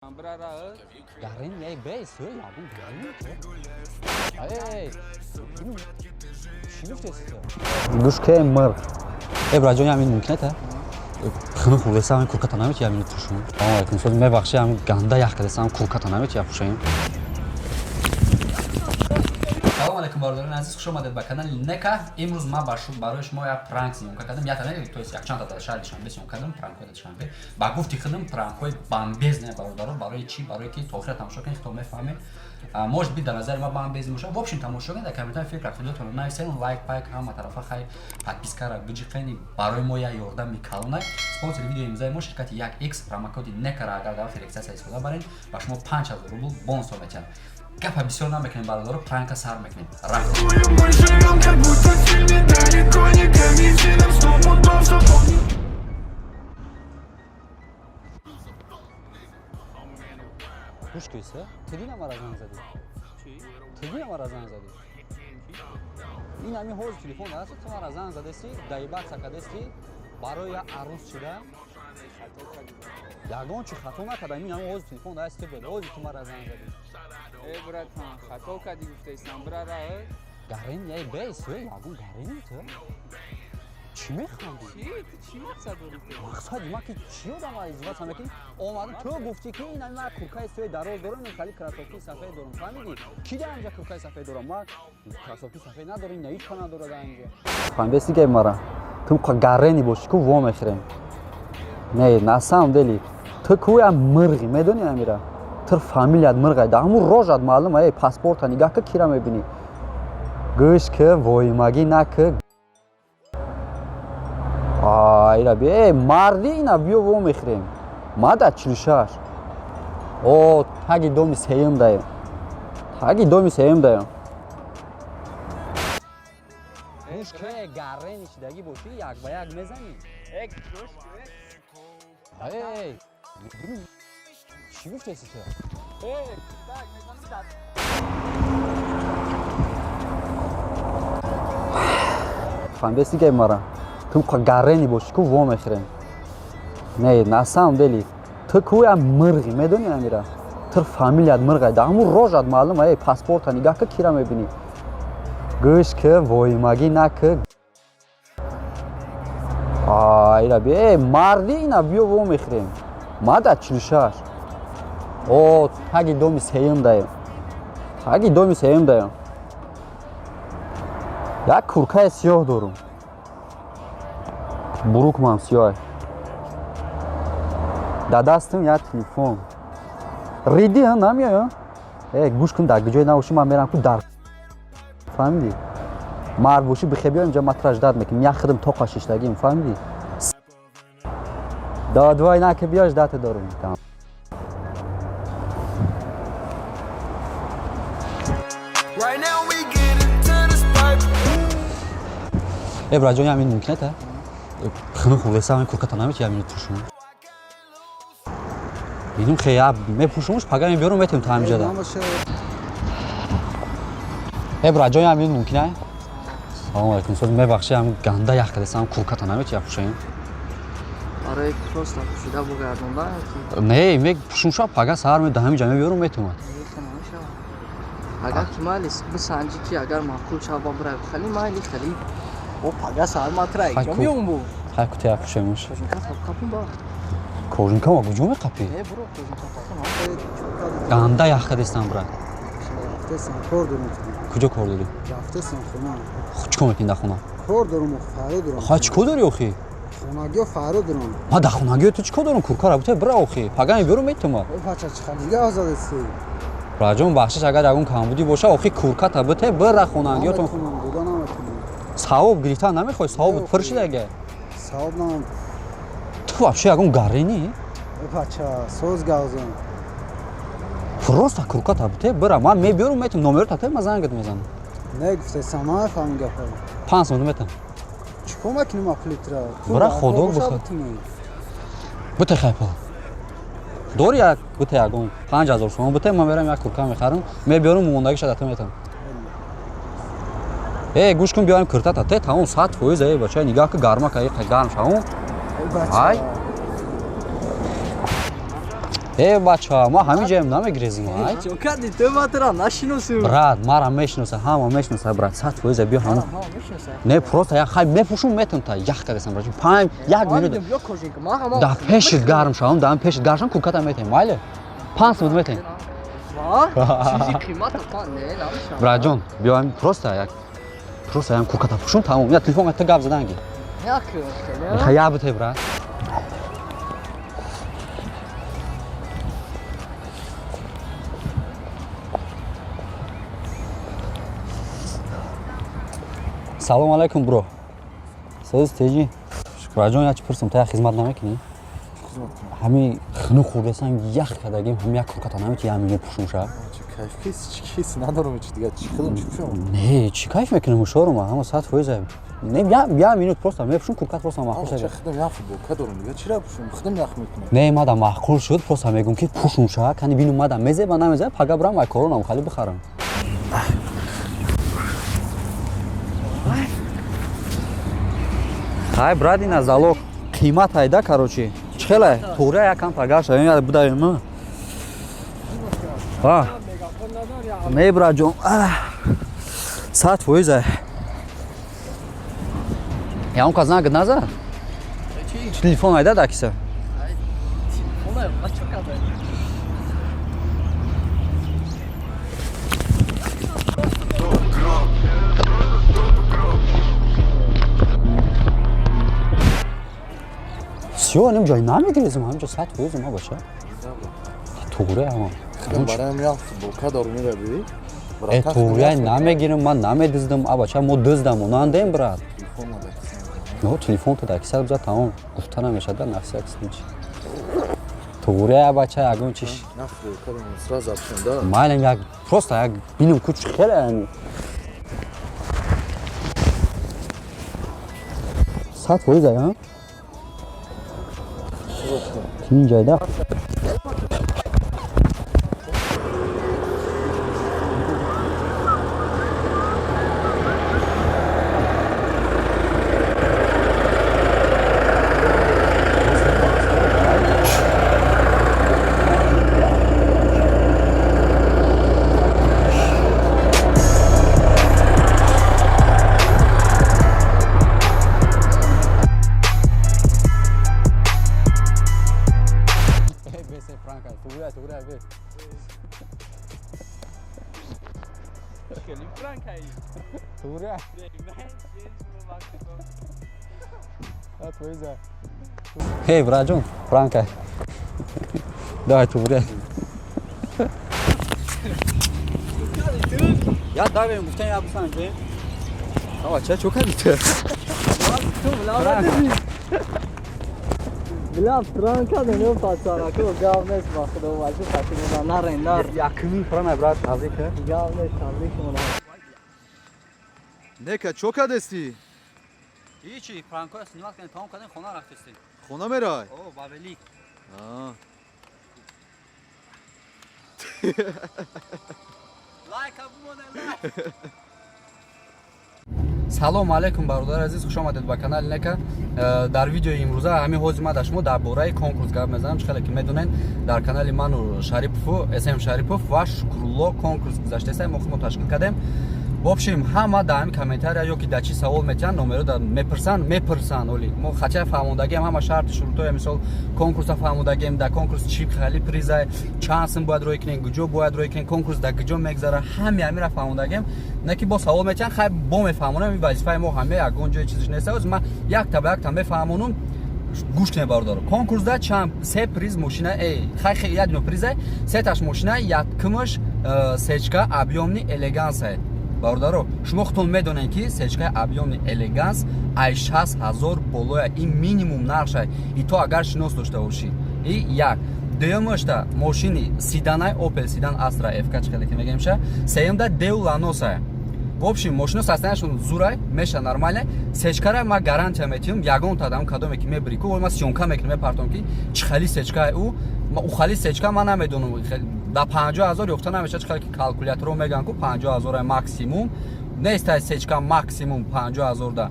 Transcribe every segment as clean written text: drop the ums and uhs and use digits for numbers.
Гарин, эй, бей, сӯй, ягон гарин. Эй, чӣ гуфтеси ту? Гӯшкаи мирғ. Э, браҷон, ҳамин мумкин ата? Хунук хӯрдеса, ҳамин курката намети ҳамин пӯшум. Салом алайкум, соз мебахши, ҳамин ганда ях кардеса, ҳамин курката намети я пӯшем. Салом алайкум, бародарони азиз, хуш омадед ба канали Нека. Имрӯз ман барои шумо як пранк съёмка кардам. Ята не, то есть якчанд та дар шаҳри Душанбе съёмка кардам, пранкҳои дар Душанбе. Ба гуфти худам пранкҳои бомбезные, бародаро, барои чӣ? Барои ки то охира тамошо кунед, худтон мефаҳмед. Может быть, дар назари ман бомбезный бошад. В общем, тамошо кунед, дар комментария фикр худатонро нависед, лайк, пайк, ҳама тарафа хай подпискара биҷиқени, барои мо як ёрдами калонай. Спонсори видеои имрӯзаи мо ширкати 1x, промокоди Некара агар дар вақти регистрация истифода баред, ба шумо 5000 рубл бонус метиҳад. Гапа бисёр намекунем, бародаро, пранка сар мекунем. Рафтем. Мы живем, как будто в фильме, далеко не комедии, нам сто пудов запомни. Гӯш кунед, ту дина мара занг задӣ? Ту дина мара занг задӣ? Ин ҳамин ҳозир телефон даст, ту мара занг задести, даибатса кардести барои як арӯз шуда. Ягон чи хато накардам, ин ҳамин ҳозир телефон даст ту буд, ҳозир ту мара занг задӣ. Э, братан, хато кардӣ гуфтаистам, брара. Гарин, эй, бей, сӯй, ягон гарини ту? Чӣ механдӣ? Чӣ? Ту чӣ мақсад дорӣ ту? Мақсади ман ки чӣ одам издиваться мекунӣ? Омадам, ту гуфтӣ ки ин ман куркаи сӯи дароз дорам, ин хали кроссовки сафед дорам, фаҳмидӣ? Ки дар инҷа куркаи сафед дорам? Ман кроссовки сафед надорам, ина ҳеҷ ка надорад дар инҷа. Фаҳмидасти гап мара? Ту гарени бошӣ ку во мехӯрем. Не, на самом деле, ту ку я мирғӣ, медонӣ амира? Ту фамилият мирғай, дар ҳамун рожат маълум, эй, паспорта нигаҳ ка, кира мебинӣ. Гӯш ки, воимагӣ наки. Ира би, эй, марди, ина биё во мехӯрем. Ма дар 46. О, таги доми сеюм даем. Таги доми сеюм даем. Гӯш ки, гарени шидагӣ бошӣ, як ба як мезанӣ. Э, гӯш кун. Эй, чӣ гуфтеси ту? Э, так, мезанам дар. Фаҳмидасти гап мара? Ту гарени бошӣ ку во мехӯрем. Не, на самом деле, ту ку я мирғӣ, медонӣ амира? Ту фамилият мирғай, дар ҳамун рожат маълум, эй, паспорта нигаҳ ка, кира мебинӣ. Гӯш ки, воимагӣ наки. Ира би, эй, марди, ина биё во мехӯрем. Ма дар 46. О, таги доми сеюм даем. Таги доми сеюм даем. Як куркаи сиёҳ дорум. Бурукмам сиёҳ. Дар дастам як телефон. Риди, ҳа, намеоя? Э, гӯш кун, дар ҷое набошӣ, ман мерам ку дар. Фаҳмидӣ? Мард бошӣ, бихе биё инҷа, ман тура ждать мекунам. Як худам тоқа шиштагим, фаҳмидӣ? Додвой наки, биё, ждать дорум. Right now we get into this pipe. Э, браҷон, ҳамин мумкин ата? Хунук хӯрдеса, ҳамин курката намети ҳамин пӯшум. Инум хе я мепӯшумуш, пага мебиёрум, метем та ҳаминҷада. Э, браҷон, ҳамин мумкин ай? Салом алайкум, соз мебахши, ҳамин ганда ях кардеса, ҳамин курката намети я пӯшем. Барои просто пӯшида бугардонда ки? Не, мепӯшумша, пага саҳар ме да ҳаминҷа мебиёрум, метумад. Меха намешавад. Агар ки майли бисанҷӣ, ки агар маъқул шава, ба бирай хали майли хали о пага саҳар матрай Хай ҷо ку. меом бу. Хай ку тя пӯшемуш. Кожинка қапун ба. Кожинка ма куҷо меқапӣ? Не, буро кожинка қапун. Ганда ях кардестам, брат. Рафтесам, кор дорум. Куҷо кор дорӣ? Рафтесам хона. Чӣ кор мекунӣ дар хона? Кор дорум, фарё дорум. Хай, чӣ кор дорӣ охи? Хонагиё фарё дорум. Ма дар хонагиё ту чӣ кор дорум? Куркара бута бира охи. Пага мебиёрум, метумад. О, бача, чӣ халига озадеси? Браҷон, бахшиш, агар ягон камбудӣ боша, охи курката бите бира хонагиётон. Наметунам, дода наметунам. Савоб гирифтан намехоҳӣ, савобут пур шидага. Савоб нам. Ту вообще ягон гарени? О, бача, соз гавзам. Просто курката бите бира, ман мебиёрум, метум, номерота те, ман зангат мезанам. Не гуфтесам, намефаҳмам гапа. 5 сомон метам. Чӣ кор мекунем а пулитра? Бира, худо бихоҳ. Бите хай пул. Дори як бите ягон 5000 сомон бите, ман мерам як курка мехарам, мебиёрум, мондагиша да ту метам. Э, гӯш кун, биёем куртата те, тамом 100%, э, бача, нигаҳ ки гарма ка, гарм шавум. Ай. Э, бача, ма ҳамин ҷоям намегирезим, ай. Чо кардӣ ту, ма тура нашиносум. Брат, мара мешиноса, ҳама мешиноса, брат, 100% биё ҳама. Не, просто як хай мепӯшум, метам та ях кардесам, брат. Панҷ, як минут. Да пешит гарм шавам, да пешит гарм шавам, курката метем, майли? 5 минут метем. Чизи қимата па не намешавам. Братҷон, биё, просто як просто ям курката пӯшум, тамом. Я телефон та гап заданги. Як. Хай я бите, брат. Салом алайкум, бро. Соз теҷи. Шукраҷон, як чи пурсам, та як хизмат намекунӣ? Ҳами хунук хӯрдасан, ях кардагим, ҳами як курката намети, як минут пӯшум ша. Кайф кис, чӣ кис надорам, чи дигар, чӣ хидам, чӣ пӯшам? Не, чӣ кайф мекунам, ушорум, ҳама 100%. Не, як минут просто мепӯшум, куркат просто маъқул Ча шава. хидам, як футболка дорам, дигар чира пӯшам? Хидам ях мекунам. Не, мада маъқул шуд, просто мегӯм ки пӯшум ша, кани бинум мада мезеба намезеба, пага бурам ай коронам хали бихарам. Хай, брат, ина залог қимат айда, короче. Чӣ хеле? Туғрия якам пага шава, я будаем. А. Не, братҷон. 100%. Я он каз нагд назад? Телефон айда да киса. Телефон ма чо кардӣ? Всё, ним ҷой намегирезим, ҳамҷо 100% ма баша. Туғрия ҳама. Хидам бароям як футболка дорам, ира би. Э, туғрия намегирим, ман намедиздам, а бача, мо дуздам, нандем, брат. Телефон надо. Ну, телефон то дар киса биза, тамом. Гуфта намешад, да, нафси як случай. Туғрия, бача, ягон чиш. На футболка дорам, сразу пӯшам, да. Майлем, як просто як бинум ку чӣ хеле яъне. 100%, а? Кин ҷайда? Хеле пранкаи. Туғрия. Эй, братҷон, пранка. Давай, туғрия. Я давем, гуфтан я бисанҷем. Ава, ча чо кардӣ ту? Бля, пранк кардем, ё пасарако, гав нест, ба худо, ваҷи фатимона нарен, нар. Якумин пранк, брат, табрик. Гав нест, табрик мона. Нека, чо кардести? Ҳичи, пранкҳоя снимать кардем, тамом кардем, хона рафтестем. Хона мерай? О, ба велик. А. Лайка бумоне, лайк. Салом алейкум, бародари азиз, хуш омадед ба канали Нека. Дар видеои имрӯза ҳамин ҳозир ман дар шумо дар бораи конкурс гап мезанам. Чӣ хеле ки медонед, дар канали ману Шарипову СМ Шарипов ва Шукрулло конкурс гузаштаеста, мо худмо ташкил кардем. В общем, ҳама дар ҳамин комментария ё ки дар чӣ савол метиҳанд, номеро да мепурсанд, мепурсанд. Оли мо хача фаҳмондагиам, ҳама шарти шурутҳоя, мисол, конкурса фаҳмондагием, дар конкурс чӣ хали приза, чанд сум бояд рӯй кунем, куҷо бояд рӯй кунем, конкурс дар куҷо мегзара, ҳами ҳамира фаҳмондагием. Не ки бо савол метиҳанд, хай бо мефаҳмонам, ин вазифаи мо ҳаме, ягон ҷои чизиш нест. Оз ман якта ба якта мефаҳмонум, гӯш кунед, бародаро. Конкурсда чанд се приз мошина, э, хай хай як дона приза, сеташ мошина, якумаш сечка объёмный элегансае. Бародаро, шумо худтон медонед, ки сечкаи объёмный элеганс ай 60 000 болоя, ин минимум нархша, и то агар шинос дошта бошӣ. И як дуюмашта мошини седанай Opel седан Astra FK, чӣ хеле ки мегемша, сеюмда Деу Ланосая. В общем, мошино состояниешон зурай, меша нормально. Сечкара ма гарантия метиҳам, ягон тадам кадоме ки мебири ку, ма съёмка мекунем, мепартом ки чӣ хали сечкаи ӯ, ӯ хали сечка ма намедонам, да 50 000 ёфта намешавад, чӣ хеле ки калкуляторо мегӯянд ку 50 000 максимум нест, ай сечка максимум 50 000 да.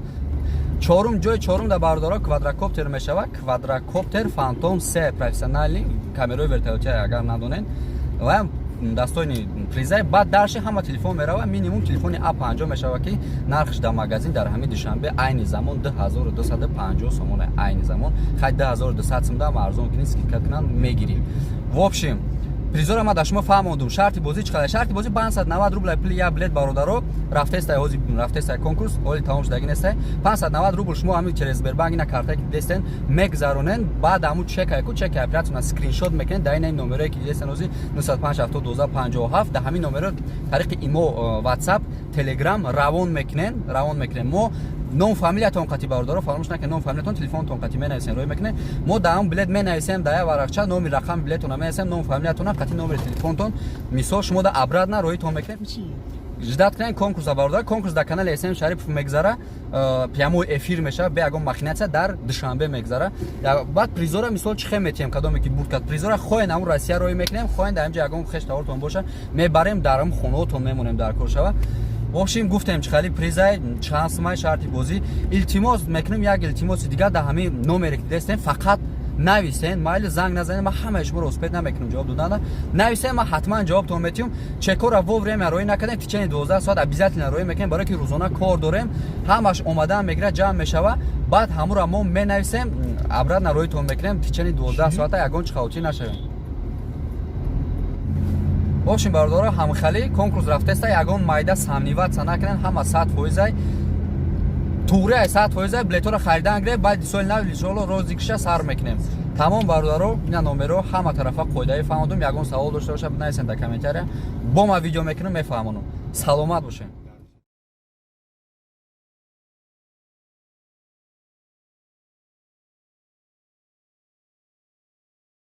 Чорум, ҷои чорум дар, бародаро, квадрокоптер мешавад, квадрокоптер Фантом 3 профессиональный, камераи вертолёти, агар надонед, ва достойный призай. Баъд дарши ҳама телефон мерава, минимум телефони А50 мешава, ки нархш дар магазин дар ҳамин Душанбе айни замон 2250 сомон. Айни замон хай 2200 сумда арзон кунӣ, скидка кунанд, мегирӣ. В общем, призора ма дар шумо фаҳмондум. Шарти бозӣ чӣ қадар? Шарти бозӣ 590 рубл пули як билет, бародаро. Рафтестай, ҳозир рафтестай конкурс, ҳоли тамом шудаги нестай. 590 рубл шумо ҳамин через Сбербанк, ина картае ки дидестен, мегзаронен. Баъд ҳамун чекайку, чеки оператсияна скриншот мекунед, дар ина номерое ки дидестен ҳозир, 905 72 57, дар ҳамин номеро тариқи имо, WhatsApp, Telegram равон мекунен. Равон мекунем мо ном, фамилиятон қати, бародаро, фаромӯш накунед, ном, фамилиятон, телефонтон қати менависем, роӣ мекунем. Мо дар ҳамн билет менависем, дар як варақча номи, рақами билетона менависем, ном, фамилиятона қати номери телефонтон. Мисол, шумо да обратно роитон мекунем. Ждать кунем конкурса, бародар. Конкурс дар канали СМ Шарипов мегзара, прямой эфир мешава, бе ягон махинация дар Душанбе мегзара. Баъд призора, мисол, чӣ хел метиҳем? Кадоме ки бурд кард, призора хоҳен ҳамун Россия роӣ мекунем, хоҳен дар инҷа ягон хеш тавортон боша, мебарем, дар ҳамун хонаотон мемонем, дар кор шава. В общем, гуфтем, чӣ хали призай, чанд сумай, шарти бозӣ. Илтимос мекунем, як илтимоси дигар: дар ҳамин номере ки дидестем, фақат нависен, майли, занг назанед, ман ҳамаи шуморо успеть намекунам ҷавоб додана. Нависен, ман ҳатман ҷавобтон метиҳам. Чекора вовремя роӣ накардем, в течение 12 соат обязательно роӣ мекунем, барое ки рӯзона кор дорем. Ҳамаш омадан мегирад, ҷамъ мешава, баъд ҳамуро мо менависем, обратно роитон мекунем в течение 12 соата, ягон чи хавотир нашавем. В общем, бародаро, ҳамхали конкурс рафтеста, ягон майда сомневаться накунен, ҳама 100 фоизай, туғри ай, 100 фоизай. Билетҳоро харидан гиред, баъди соли нав, иншоалло, розыгрыша сар мекунем. Тамом, бародаро, ина номеро, ҳама тарафа қоидаи фаҳмодум. Ягон савол дошта боша, бинависен дар комментария, бо ма видео мекунам, мефаҳмонам. Саломат бошем.